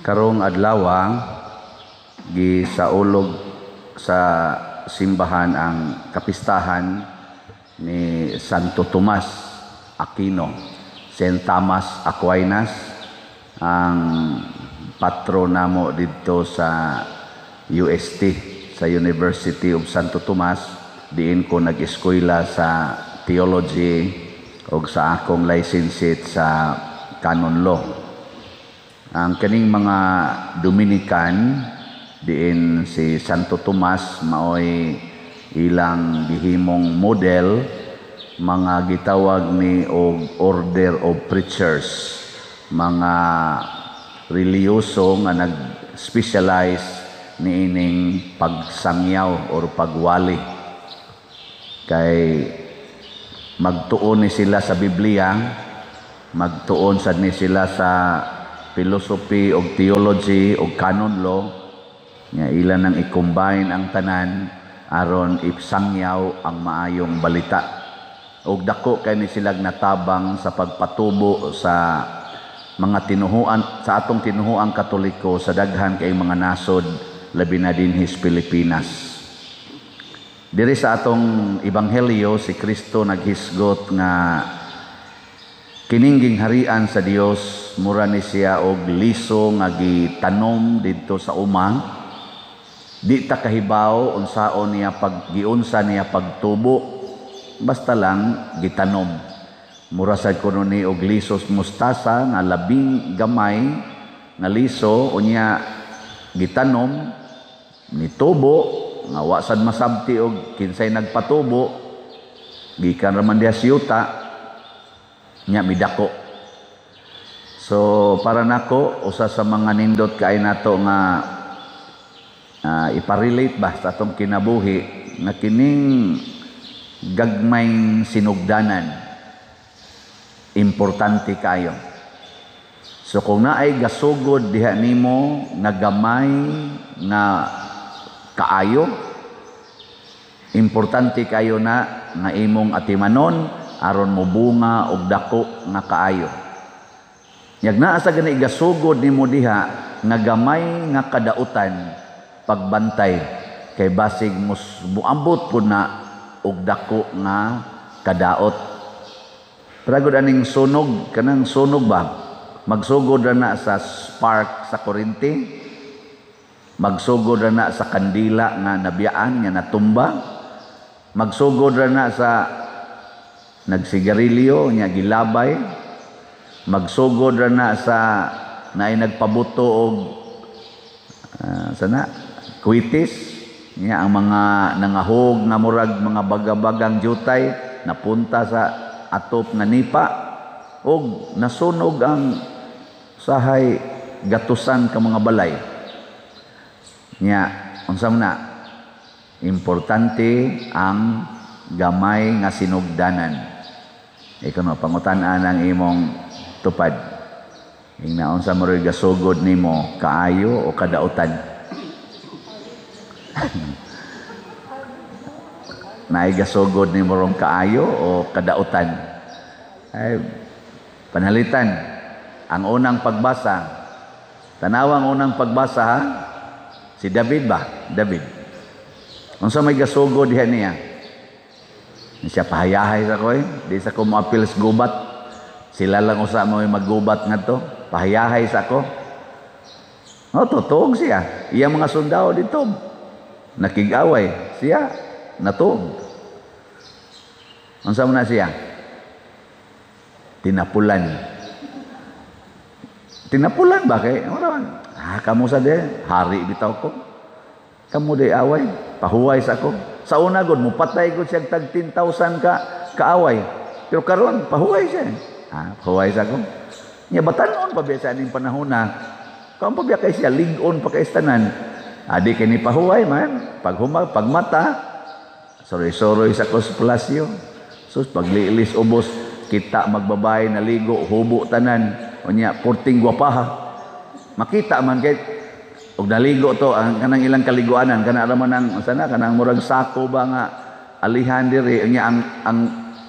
Karong adlaw, gisaulog sa simbahan ang kapistahan ni Santo Tomas Aquino, Saint Thomas Aquinas, ang patron namo didto sa UST, sa University of Santo Tomas, diin ko nag-eskwela sa theology ug sa akong licentiate sa canon law. Ang kaning mga Dominican, diin si Santo Tomas maoy ilang gihimong model, mga gitawag ni og Order of Preachers, mga relihiyoso nga nag-specialize niining pagsangyaw or pagwali. Kay magtuon ni sila sa Biblia, magtuon sad ni sila sa philosophy og theology og canon law, nga ila nang i-combine ang tanan aron ipsangyaw ang maayong balita. Og dako kay ni sila natabang sa pagpatubo sa mga tinuhuan sa atong tinuhuang Katoliko sa daghan kay mga nasod, labi na dinhi sa Pilipinas. Diri sa atong ebanghelyo, si Kristo naghisgot nga kining gingharian sa Dios mura ni siya og liso nga gitanom didto sa uma. Di ta kahibaw unsaon niya pag giunsa niya pagtubo, basta lang gitanom. Mura sad kuno ni og lisos mustasa nga labing gamay nga liso, unya gitanom, nitubo nga wa sad masabti og kinsay nagpatubo, gikan ra man diha sa yuta, nya midako. So para nako, usa sa mga nindot kay nato nga iparelate ba sa atong kinabuhi nga kining gagmayng sinugdanan importante kayo. So kung naay gasugod diha nimo nga gamay nga kaayo, importante kayo na nga imong atimanon aron mobunga og dako nga kaayo. Yag naa sa gani gasugod nimo diha nga gamay nga kadautan, pagbantay kay basig mus muambot pud na og dako nga kadaot. Pero aning sunog, kanang sunog ba? Magsugod ra na sa spark sa kuryente, magsugod ra na sa kandila nga nabiyaan, nga natumba, magsugod ra na sa nagsigarilyo, nga gilabay, magsugod ra na sa naay nagpabuto og sana kwitis, nya ang mga nangahog nga murag mga bagabagang jutay napunta sa atop nga nipa og nasunog ang sahay gatusan ka mga balay. Nya unsa man na importante ang gamay nga sinugdanan. Ikaw no, pangutan-an ang imong tupad. Ingna unsa mo ro'y gasugod nimo, kaayo o kadautan? Naay gasugod nimo rong kaayo o kadautan? Ay, panalitan. Ang unang pagbasa, tanawa ang unang pagbasa ha? Si David ba? David. Unsa may gasugod diha niya? Ni siya pahayahay sa ko eh. Di sa ko moapil sa gubat. Sila lang usa mo maggubat ngadto. Pahayahay sa ko. No, tutuog siya. Iya mga sundao dito. Nakig-away. Siya, natuog. Unsa man na siya? Tinapulan. Tinapulan ba kay? Ah, kamo sa de, hari bitaw ko. Kamo di away, pahuway sa ko. Sa una gud mupatay gud siya tag 10,000 ka kaaway. Pero karon pahuway siya. Ah, pahuway sa ko. Nya batanon pa biya sa aning panahon na. Kaon pa biya kay siya lig-on pa kay tanan. Adi kay ni pahuway man, paghumag, pagmata, soroy-soroy sa kos palasyo. Sus, paglilis ubos, kita magbabay naligo, hubo tanan. Unya purting gwapaha. Makita man kay og naligo to ang kanang ilang kaliguanan, kana ra man ang sana kanang murag sako ba nga alihan diri, unya ang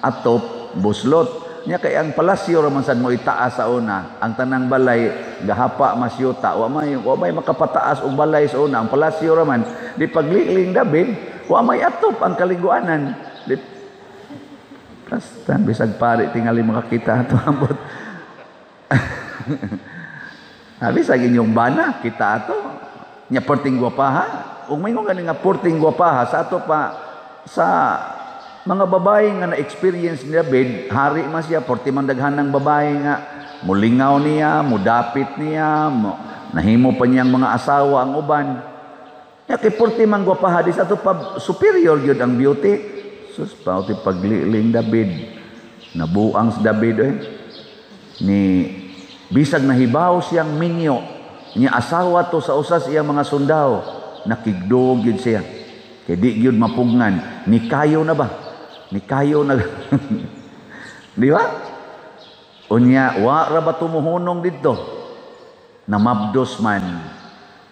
atop buslot. Nya kay ang palasyo ra man sad mo itaas sa una, ang tanang balay Gahapa masyuta, wa may makapataas og balay sa una, ang palasyo ra man. Di pagliling David, wa may atop ang kaliguanan. Di basta bisag pare tingali makakita ato ambot. Bisag inyong bana kita ato. Nya perting gwapaha, ug maingon gani nga perting gwapaha sa ato pa sa mga babae nga na-experience ni David, hari man siya, porti man daghan ng babae nga mulingaw niya, mudapit niya, mo, nahimo pa niyang mga asawa ang uban. Ya kay porti man gwapaha di sa ato pa superior gyud ang beauty. Sus, pauti pagliling David. Nabuang si David eh. Ni bisag nahibaw siyang minyo, niya asawa to sa usas iyang mga sundao, nakigdog gyud siya. Kay di gyud mapugngan, ni kayo na ba? Ni kayo na. Di ba? Unya, wa ra ba tumuhunong didto? Namabdos man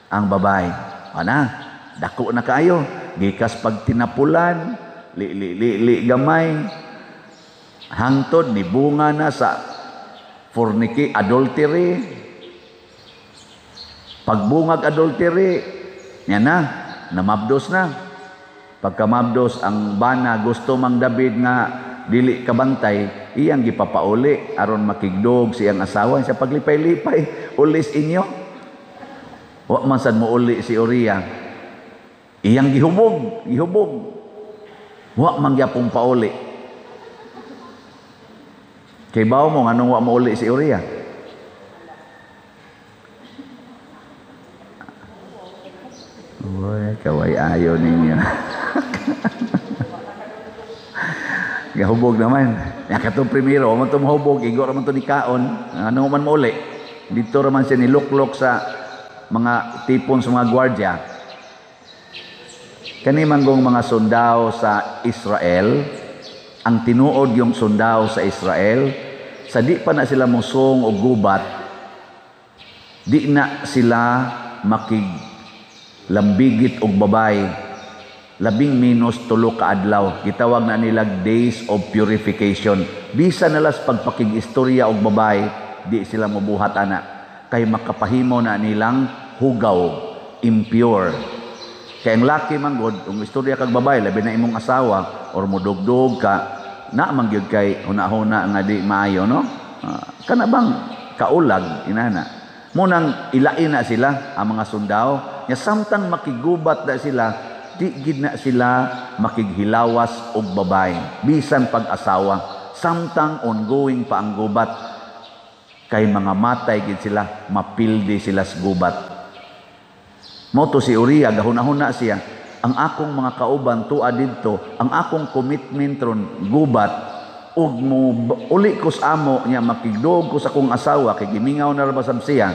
ang babae. Ana, dako na kaayo. Gikas pag tinapulan, li li li, li gamay. Hangtod ni bunga na sa forniki, adultery. Pagbungag adultery, niya na, namabdos na. Pagkamabdos ang bana, gusto mang David nga dili kabantay, iyang gipapauli aron makigdog siyang asawa siya paglipay-lipay ulis inyo. Wa man sad mo uli si Uriah. Iyang gihubog, gihubog. Wa man gyapon pauli. Kay bawo mo nganong wa mo uli si Uriah? Uy, kaway ayo ninyo. Gahubog naman. Ya katong primero, man to mahubog, igo ra man to ni kaon. Ano man mo uli? Dito ra man siya niluklok sa mga tipon sa mga gwardiya. Kani manggong mga sundao sa Israel, ang tinuod yung sundao sa Israel, sa di pa na sila musong o gubat, di na sila makiglambigit og babay, labing minus 3 ka adlaw. Gitawag na nila days of purification. Bisa nalas pagpakig-istorya og babay, di sila mobuhat ana. Kay makapahimo na nilang hugaw, impure. Kay ang laki man gud, kung istorya kag babay, labi na imong asawa or modugdog ka, na man gyud kay huna-huna nga di maayo, no? Kana bang kaulag inana. Munang ilain na sila ang mga sundao, nya samtang makigubat na sila, di gid na sila makighilawas og babay bisan pag-asawa, samtang ongoing pa ang gubat, kay mga matay gid sila, mapildi sila sa gubat. Mao to si Uriah, gahuna-huna siya, ang akong mga kauban tua didto, ang akong commitment ron gubat, ug mo uli ko sa amo niya, makigdog ko sa akong asawa kay gimingaw na ra ba sab siya.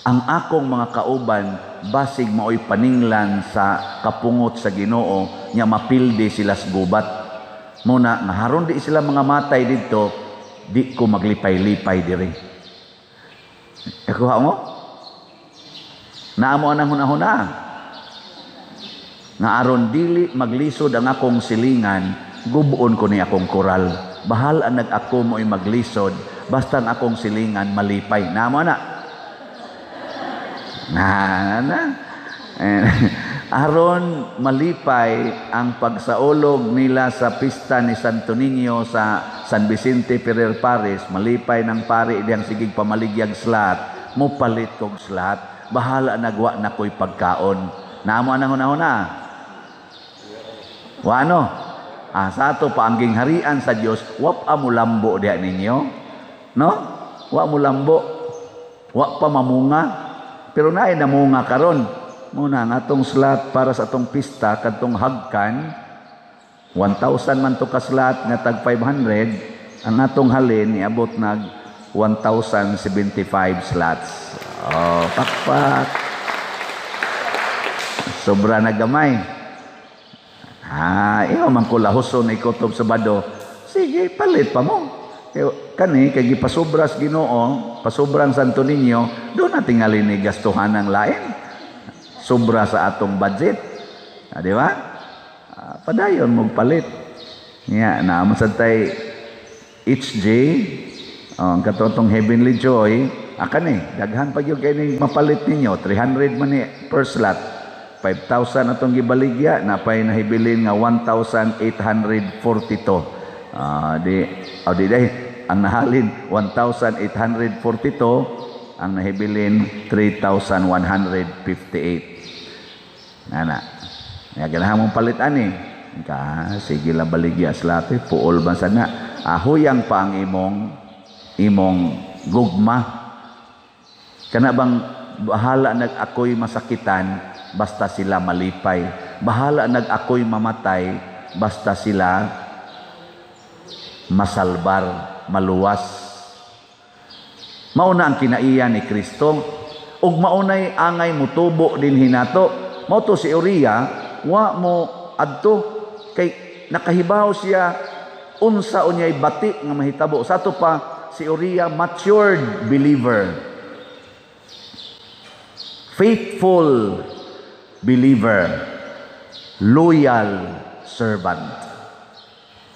Ang akong mga kauban basig maoy paninglan sa kapungot sa Ginoo nya mapildi sila sa gubat. Muna nga haron di sila mga matay didto, di ko maglipay-lipay diri. Nakuha mo? Naamo anang hunahuna. Nga aron dili maglisod ang akong silingan, gubuon ko ni akong koral. Bahal ang nag-ako mo'y maglisod, basta ang akong silingan malipay. Naamo na? Na, na. Aron malipay ang pagsaulog nila sa pista ni Santo Niño sa San Vicente Ferrer Parish, malipay ng pari diyang sigig pamaligyag slat, mupalit kog slat, bahala nagwa na ko'y pagkaon. Naamo anang hunahuna? Wa ano? Sa ato paangging harian sa Dios, wa pa mulambo diha ninyo. No? Wa mulambo. Wa pa mamunga. Pero naay namunga karon. Muna ang atong slot para sa atong pista kadtong hagkan 1,000 man to ka slot nga tag 500, ang atong halin niabot nag 1,075 slots. Oh, pakpak. Sobra na gamay. Iyo man ko lahuson ikutob sa bado. Sige, palit pa mo. Kani kay gipasobras Ginoo, pasobrang Santo Niño, do na tingali ni gastuhan ang lain. Sobra sa atong budget. Di ba? Padayon mong palit. Nya, naamo sad tay HJ, oh, ang katong Heavenly Joy, Akan eh, daghan pa gyud kay ni mapalit ninyo, 300 man ni per slot. 5,000 atong gibaligya, napay nahibilin nga 1,842. Di, oh, di day, ang nahalin 1,842, ang nahibilin 3,158. Nana. Ya ganahan mong palit ani. Ka sige lang baligya slot, eh, puol man sana. Huyang pa ang imong imong gugma. Kana bang bahala nag ako'y masakitan basta sila malipay. Bahala nag ako'y mamatay basta sila masalbar, maluwas. Mauna ang kinaiya ni Kristo ug maunay angay mutubo din hinato. Mao to si Uriah wa mo adto kay nakahibaw siya unsa unyay bati nga mahitabo. Sa ato pa si Uriah, matured believer, faithful believer, loyal servant.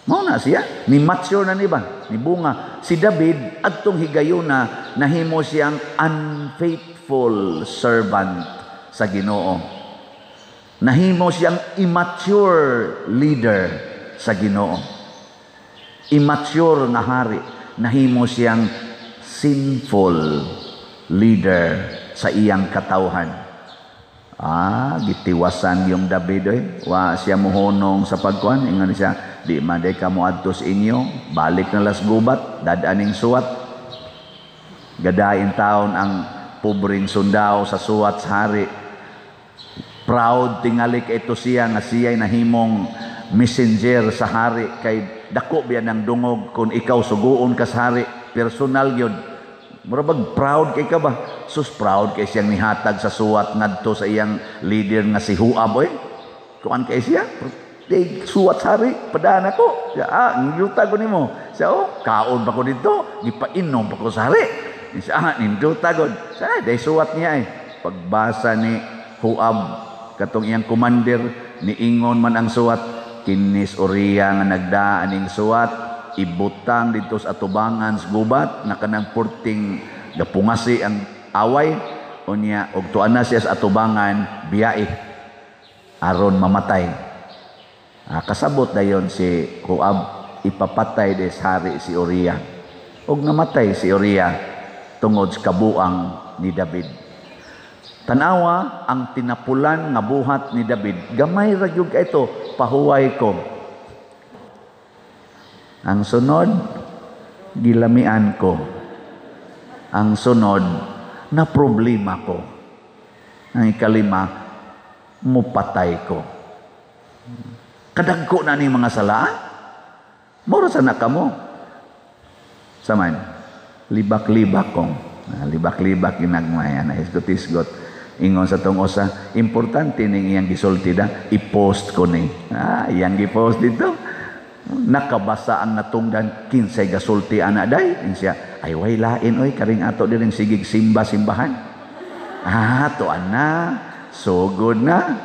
Mao na siya, ni mature na ni ba? Ni bunga. Si David adtong higayuna nahimo siyang unfaithful servant sa Ginoo. Nahimo siyang immature leader sa Ginoo. Immature nga hari, nahimo siyang sinful leader sa iyang katawhan. Gitiwasan yung David oy. Wa siya muhunong sa pagkuan, ingon siya, di man day ka moadto sa inyo, balik na las gubat, dad-aning suwat. Gadain taon ang pobreng sundao sa suwat sa hari. Proud tingali kay ito siya nga siya'y nahimong messenger sa hari kay dako biya ng dungog kung ikaw suguon ka sa hari, personal gyud. Mura bag proud kay ka ba? Sus, proud kay siyang nihatag sa suwat ngadto sa iyang leader nga si Joab oy. Kuan kay siya, di suwat sa hari, padaan ako. Siya, nindota ko nimo. Siya, oh, kaon pa ko dito, gipainom pa ko sa hari. Siya, nindota ko. Siya, day suwat niya eh. Pagbasa ni Joab, katong iyang commander, niingon man ang suwat, kinis Uriah nga nagdaan ning suwat, ibutang dito sa atubangan sa gubat na kanang purting gapungasi ang away, unya og tuan na siya sa atubangan biyae aron mamatay. Kasabot dayon si Joab, ipapatay des hari si Uriah. Og namatay si Uriah tungod sa kabuang ni David. Tanawa ang tinapulan nga buhat ni David. Gamay ra gyud kay ito, pahuway ko. Ang sunod, gilamian ko. Ang sunod, na problema ko. Ang ikalima, mupatay ko. Kadagko na ni mga sala. Moro sa na kamo. Saman, libak-libak kong. Libak-libak ginagmaya na hisgot-hisgot. Ingon sa tong usa, importante ning iyang gisulti da, i-post ko ni. Iyang gi-post dito. Nakabasa ang natungdan, kinsay gasulti ana day. Siya, ay way lain oy, karing ato diring sigig simba-simbahan. Tuan na, sugod na.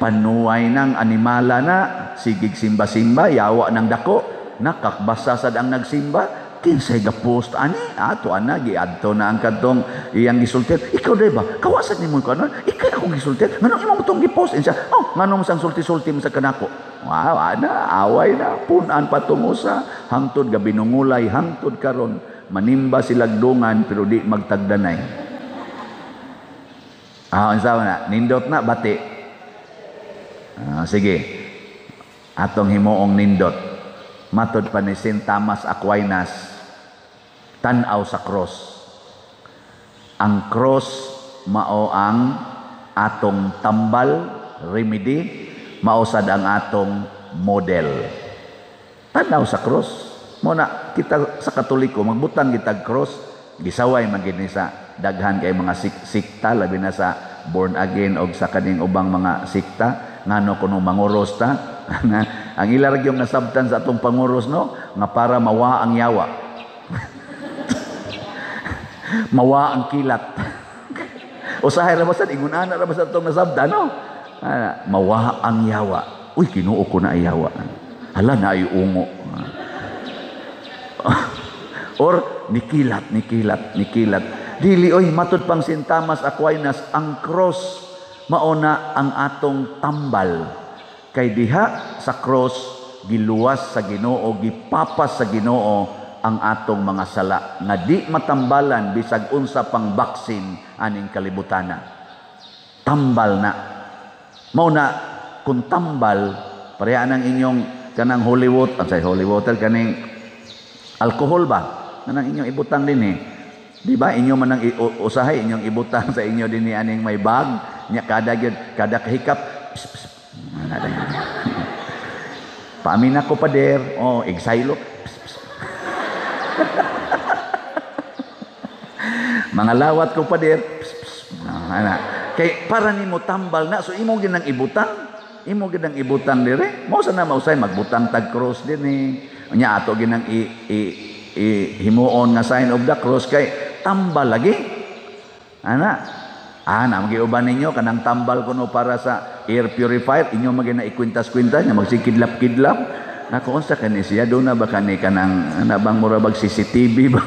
Panuway ng animala na, sigig simba-simba, yawa ng dako, nakakbasa sad ang nagsimba. Kinsay ga-post ani, tuan na, giadto na ang kadtong iyang gisultian. Ikaw day ba, kawasan nimo ko ano? Ikaw akong gisultian. Nganong imo tong gi-post? Siya, oh, nganong sang sulti-sulti mo sa kanako? Wow, ana, away na, punan patungo sa hangtod gabinungulay, hangtod karon manimba silagdungan pero di magtagdanay. Unsa na, nindot na bati. Sige. Atong himuong nindot. Matod pa ni Saint Thomas Aquinas, tan-aw sa cross. Ang cross mao ang atong tambal, remedy, mao sad ang atong model. Tan-aw sa cross. Muna kita sa Katoliko magbutang kitag cross, gisaway man gid ni sa daghan kay mga sikta, labi na sa born again og sa kaning ubang mga sikta, ngano kuno manguros ta. Ang ila ra gyud nasabtan sa atong panguros, no, nga para mawa ang yawa. Mawa ang kilat. Usahay ra ba sad ingon ana ra ba sad atong nasabtan, no? Mawa ang yawa. Uy, Kinuo ko na yawa. Hala na ay ungo. Or Nikilat, nikilat, nikilat. Dili oy, matud pang Saint Thomas Aquinas, ang cross mauna ang atong tambal. Kay diha sa cross giluwas sa Ginoo, gipapas sa Ginoo ang atong mga sala nga di matambalan bisag unsa pang baksin aning kalibutana. Tambal na. Mao na kung tambal pareha nang inyong kanang holy water, say holy water, kaning alcohol ba? Kanang inyong ibutang dinhi. Di ba? Inyo man ang usahay inyong ibutang sa inyo dinhi aning may bag nya kada gyud kada kahikap, pss, pss. Paamin ako, pader. Oh, exilo. Pss, pss. Mga lawat ko, pader. Pss, pss. No, ana. Kay para nimo tambal na, so imo ginang ibutang. Imo ginang ibutang dire. Mao sa na mausay magbutang tag cross dinhi. Nya ato ginang i, i, i himuon nga sign of the cross kay tambal lagi. Ana. Ah, na magiuban ninyo kanang tambal kuno para sa air purifier, inyo magina ikwintas-kwintas nya magsikidlap-kidlap. Nako, unsa kani siya, do na ba kani kanang ana bang mura bag CCTV ba?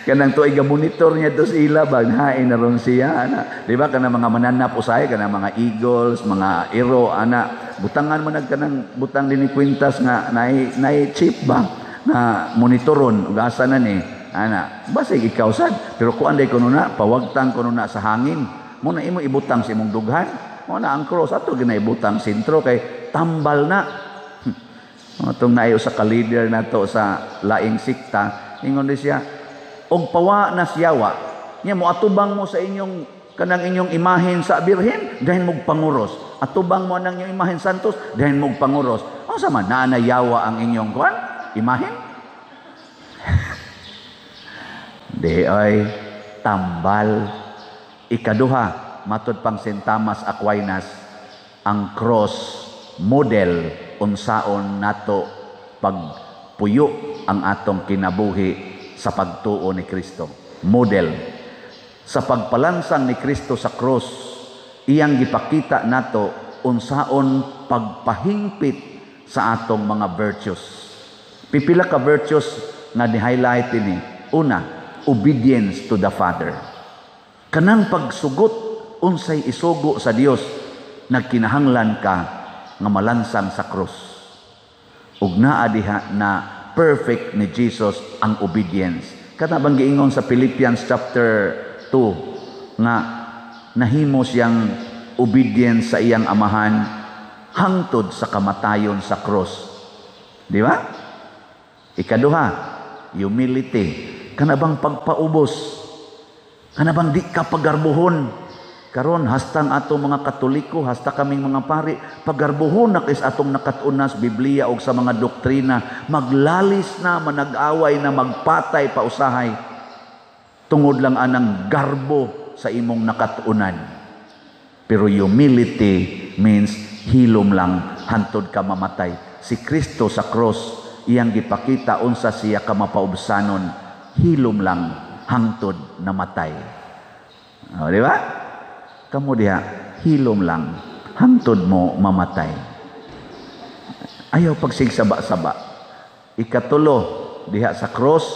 Kanang tuig ga monitor niya to sa ila ba hain na ron siya ana. Di ba kanang mga mananap usahay kanang mga eagles, mga ero ana, butangan mo nag kanang butang dinhi kwintas nga naay naay chip ba na monitoron ug asa na ni ana. Basig ikaw sad, pero kuan day kuno na pawagtang kuno na sa hangin. Mo na imo ibutang sa imong dughan. Mo na ang cross ato ginaibutang sentro kay tambal na. Atong naay usa ka leader nato sa laing sikta, ingon di siya, og pawa na siyawa nya mo atubang mo sa inyong kanang inyong imahen sa birhen dahil mog panguros. Atubang mo nang inyong imahen santos dahil mog panguros. Unsa man naa na yawa ang inyong kuan imahen? Di ay tambal. Ikaduha, matud pang Saint Thomas Aquinas, ang cross model unsaon nato pagpuyo ang atong kinabuhi sa pagtuo ni Kristo. Model. Sa pagpalansang ni Kristo sa cross, iyang gipakita nato unsaon pagpahingpit sa atong mga virtues. Pipila ka virtues nga ni-highlight ini. Una, obedience to the Father. Kanang pagsugot unsay isugo sa Dios, nagkinahanglan ka nga malansang sa cross. Ug naa diha na perfect ni Jesus ang obedience. Kana bang giingon sa Philippians chapter 2 nga nahimo siyang obedience sa iyang amahan hangtod sa kamatayon sa cross. Di ba? Ikaduha, humility. Kana bang pagpaubos? Kana bang di ka pagarbuhon? Karon hastang atong mga Katoliko, hasta kaming mga pari, pagarbuhon na kis atong nakat-unas Biblia og sa mga doktrina, maglalis na, manag-away na, magpatay pa usahay tungod lang anang garbo sa imong nakat-unan. Pero humility means hilom lang hantod ka mamatay. Si Kristo sa cross, iyang gipakita unsa siya ka mapaubsanon, hilom lang hangtod namatay. O, di ba? Kamu diha, hilom lang hangtod mo mamatay. Ayaw pagsigsaba-saba. Ikatulo, diha sa cross,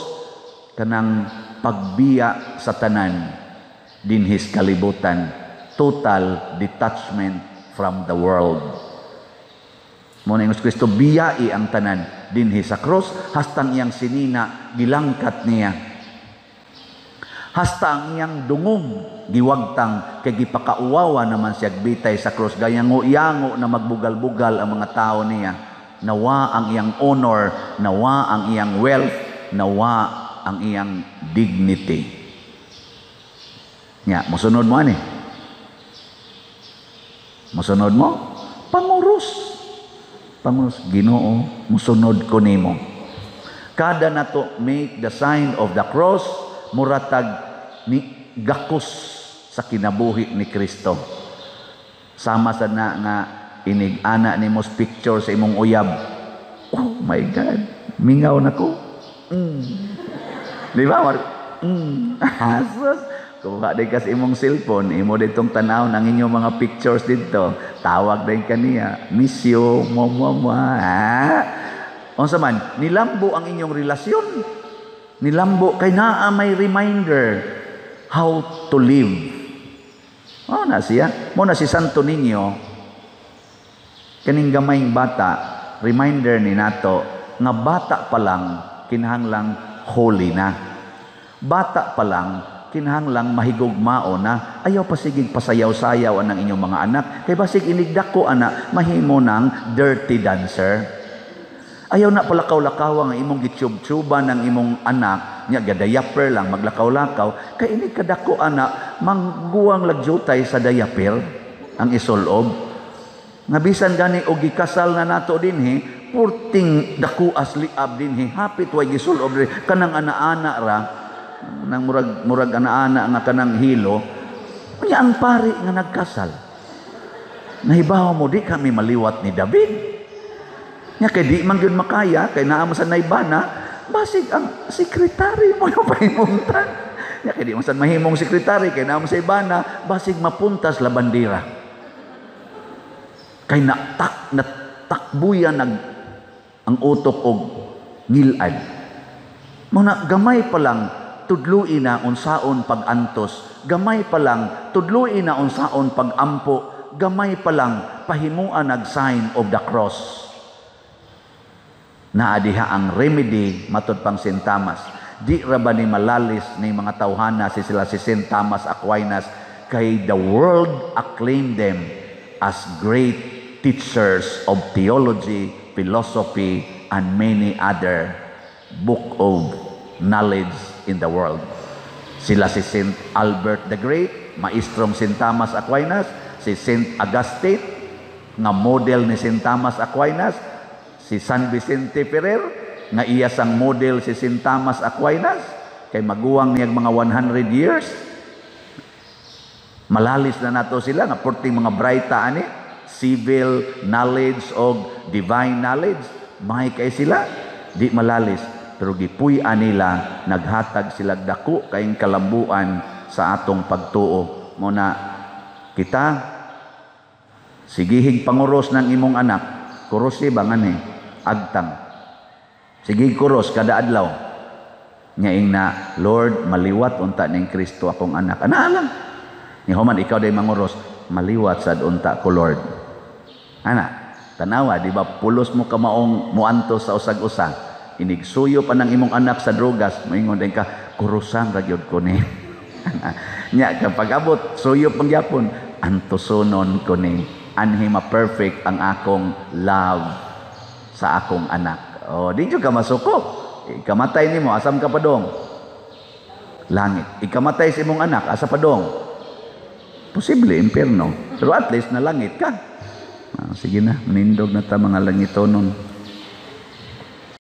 kanang pagbiya sa tanan dinhis kalibutan, total detachment from the world. Mo na ingos Kristo, biyai ang tanan dinhi sa cross, hastang iyang sinina gilangkat niya, hasta ang iyang dungog giwagtang kay gipakauwawa naman siya bitay sa cross, gayango-yango na magbugal-bugal ang mga tao niya. Nawa ang iyang honor, nawa ang iyang wealth, nawa ang iyang dignity. Nya, mosunod mo ani? Mosunod mo? Panguros. Panguros, Ginoo, mosunod ko nimo. Kada nato make the sign of the cross, muratag ni gakos sa kinabuhi ni Kristo. Sama sa na nga inig-ana nimo picture sa imong uyab. Oh my God, mingaw na ko. Di ba? Asos. Kuha din ka sa imong cellphone, imo ditong tanaw ng inyong mga pictures dito. Tawag din kaniya, miss you, mo mo mo. Ha? Unsa man, nilambo ang inyong relasyon. Nilambo kay naa may reminder how to live. Oh, na siya. Mo na si Santo Niño, kaning gamayng bata, reminder ni nato nga bata pa lang kinahanglang holy na. Bata pa lang kinahanglang mahigugmao na. Ayaw pasigig pasayaw-sayaw anang inyong mga anak kay basig inigdako ana mahimo ng dirty dancer. Ayaw na palakaw-lakaw ang imong gitsyub-tsuban ng imong anak nya gadayaper lang maglakaw-lakaw kay inig kadako ana mangguwang lagjutay sa diaper ang isulob. Nga bisan gani og gikasal na nato dinhi, purting dakuas liab dinhi, hapit way gisulob diri kanang ana-ana ra nang murag murag ana-ana nga kanang hilo. Unya ang pari nga nagkasal, nahibaw mo di kami maliwat ni David. Nya kay di man gyud makaya kay naa mo sa naibana, basig ang sekretary mo yung pahimuntan. Nya kay di man sad mahimong sekretary kay naa mo sa ibana, basig mapuntas la bandera. Kay natak natakbuyan nag ang utok og ngilad. Mo na gamay pa lang tudloi na unsaon pag-antos, gamay pa lang tudloi na unsaon pag-ampo, gamay pa lang pahimuan nag sign of the cross. Naa diha ang remedy matud pang Saint Thomas. Di ra ba ni malalis ni mga tawhana si sila si Saint Thomas Aquinas kay the world acclaimed them as great teachers of theology, philosophy, and many other book of knowledge in the world. Sila si Saint Albert the Great, maestrong Saint Thomas Aquinas, si Saint Augustine, nga model ni Saint Thomas Aquinas, si San Vicente Ferrer, nga iya sang model si Saint Thomas Aquinas, kay maguwang niyag mga 100 years. Malalis na nato sila, nga purting mga braita ani, civil knowledge o divine knowledge, may kay sila, di malalis. Pero gipuy-an nila, naghatag sila dako kayong kalambuan sa atong pagtuo. Muna, kita, sigihig panguros ng imong anak, kurosi ba nga ni? Agtang. Sige kuros kada adlaw. Nya na, "Lord, maliwat unta ning Kristo akong anak." Ana lang. Ni human ikaw day manguros, "Maliwat sad unta ko, Lord." Ana, tanawa, di ba pulos mo kamaong muantos sa usag-usa. Inigsuyo pa ng imong anak sa drogas, moingon din ka, "Kurusan ra gyud ko ni." Nya kapag abot, suyo pang gyapon, "Antusonon ko ni anhi ma-perfect ang akong love sa akong anak." O, di jud ka masuko. Ikamatay nimo, asam ka padong? Langit. Ikamatay sa imong anak, asa padong? Posible, impierno. Pero at least na langit ka. Ah, sige na, manindog na ta mga langitonon.